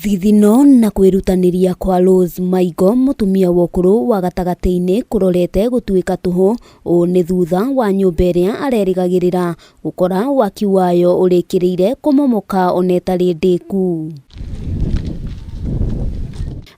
Thithino na kwĩrutanĩria kwa Rose Maigo mũtumia wa ũkũrũ wa gatagatĩ-inĩ kũrorete gũtuĩka tũhũ. Ũũ nĩ thutha wa nyũmba ĩrĩa arerĩgagĩrĩra gũkora waki wayo ũrĩkĩrĩire kũmomoka ona ĩtarĩ ndĩku.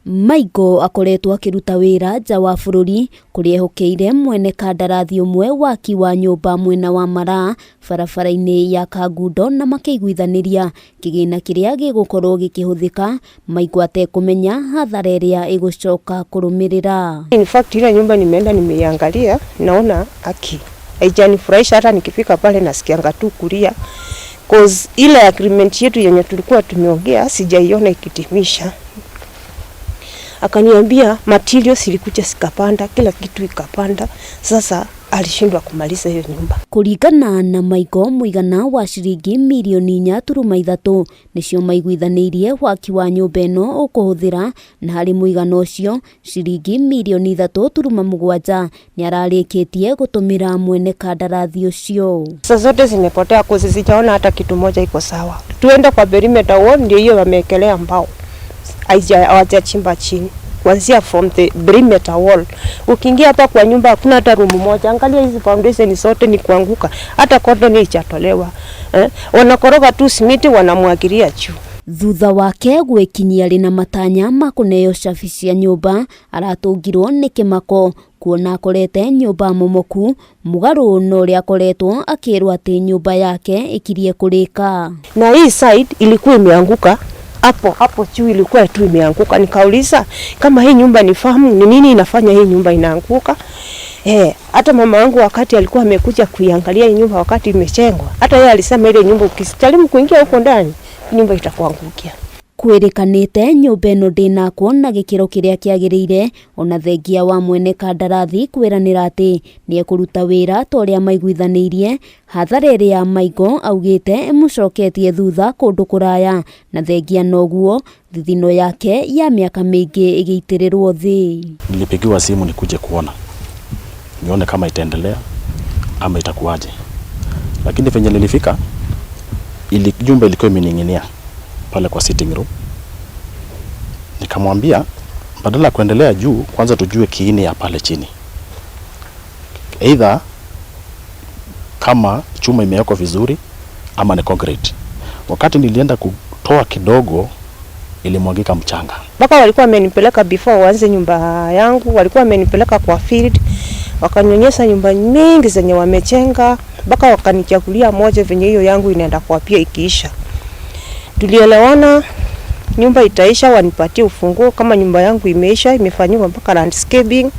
Maigo akoretwo akĩruta wĩra nja wa bũrũri kũrĩa ehokeire mwene kandarathi ũmwe waki wa nyũmba mwena wa Maraa barabara-inĩ ya Kangundo na makĩiguithanĩria kĩgĩna kĩrĩa gĩgũkorwo gĩkĩhũthĩka Maigo atekũmenya hathara ĩrĩa ĩgũcoka kũrũmĩrĩra. In fact ile nyumba nimeenda nimeiangalia, naona aki haijanifurahisha. Hata nikifika pale nasikianga tu kulia, cause ile agreement yetu yenye tulikuwa tumeongea sijaiona ikitimisha. Akaniambia materials zilikuja zikapanda, kila kitu ikapanda. Sasa alishindwa kumaliza hiyo nyumba. Kũringana na Maigo, mũigana wa ciringi mirioni 4.3 nĩcio maiguithanĩirie waki wa nyũmba ĩno ũkũhũthĩra, na harĩ mũigana ũcio ciringi mirioni 3.7 nĩ ararĩkĩtie gũtũmĩra mwene kandarathi ũcio. Pesa zote zimepotea cause sijaona hata kitu moja iko sawa. Tuende kwa perimeter wall, ndio hiyo wameekelea mbao, hawajachimba chini kuanzia from the perimeter wall. Ukiingia hapa kwa nyumba hakuna hata room moja. Angalia hizi foundation zote ni kuanguka, hata cordon haijatolewa eh? Wanakoroga tu simiti wanamwagilia juu. Thutha wake gwĩkinyia arĩ na matanya ma kũneo cabi cia nyũmba, aratũngirwo nĩ kĩmako kuona akorete nyũmba momoku mũgarũ na ũrĩa akoretwo akĩrwo atĩ nyũmba yake ĩkirie kũrĩka. Na hii side ilikuwa imeanguka hapo hapo juu ilikuwa tu imeanguka. Nikauliza kama hii nyumba ni firm, ni nini inafanya hii nyumba inaanguka? Hata mama wangu wakati alikuwa amekuja kuiangalia hii nyumba wakati imejengwa, hata yeye alisema ile nyumba ukijaribu kuingia huko ndani, nyumba itakuangukia. Kwĩrĩkanĩte nyũmba ĩno ndĩnakwo na gĩkĩro kĩrĩa kĩagĩrĩire, ona thengia wa mwene kandarathi kwĩranĩra atĩ nĩekũruta wĩra ta ũrĩa maiguithanĩirie. Hathara ĩrĩa Maigo augĩte ĩmũcoketie thutha kũndũ kũraya, na thengia noguo thithino yake ya mĩaka mĩingĩ ĩgĩitĩrĩrwo thĩ. Nilipigiwa simu nikuje kuona nione kama itaendelea ama itakuwaje, lakini venye nilifika nyumba ilikuwa imening'inia pale kwa sitting room. Nikamwambia badala ya kuendelea juu, kwanza tujue kiini ya pale chini, either kama chuma imewekwa vizuri ama ni concrete. Wakati nilienda kutoa kidogo, ilimwagika mchanga. Mpaka walikuwa wamenipeleka before waanze nyumba yangu, walikuwa wamenipeleka kwa field, wakanionyesha nyumba mingi zenye wamejenga, mpaka wakanichagulia moja venye hiyo yangu inaenda kwa pia ikiisha. Tulielewana nyumba itaisha, wanipatie ufunguo kama nyumba yangu imeisha, imefanyiwa mpaka landscaping,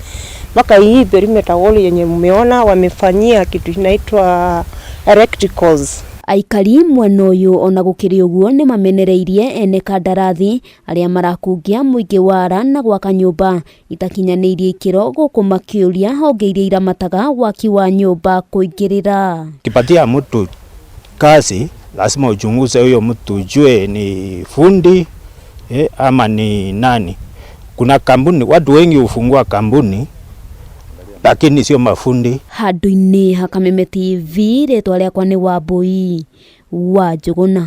mpaka hii perimeter wall yenye mmeona wamefanyia kitu inaitwa electricals. Aikari mwena ũyũ ona gũkĩrĩ ũguo nĩ mamenereirie ene kandarathi arĩa marakungia mũingĩ wara na gwaka nyũmba itakinyanĩirie ikĩro, gũkũ makĩũria honge iria iramataga waki wa nyũmba kũingĩrĩra. Ukipatia mtu kazi lazima uchunguze huyo mtu ujue ni fundi ama ni nani. Kuna kampuni, watu wengi hufungua kampuni lakini sio mafundi. Handũ-inĩ ha Kameme TV, rĩtwa rĩakwa nĩ Wambui wa Njũgũna.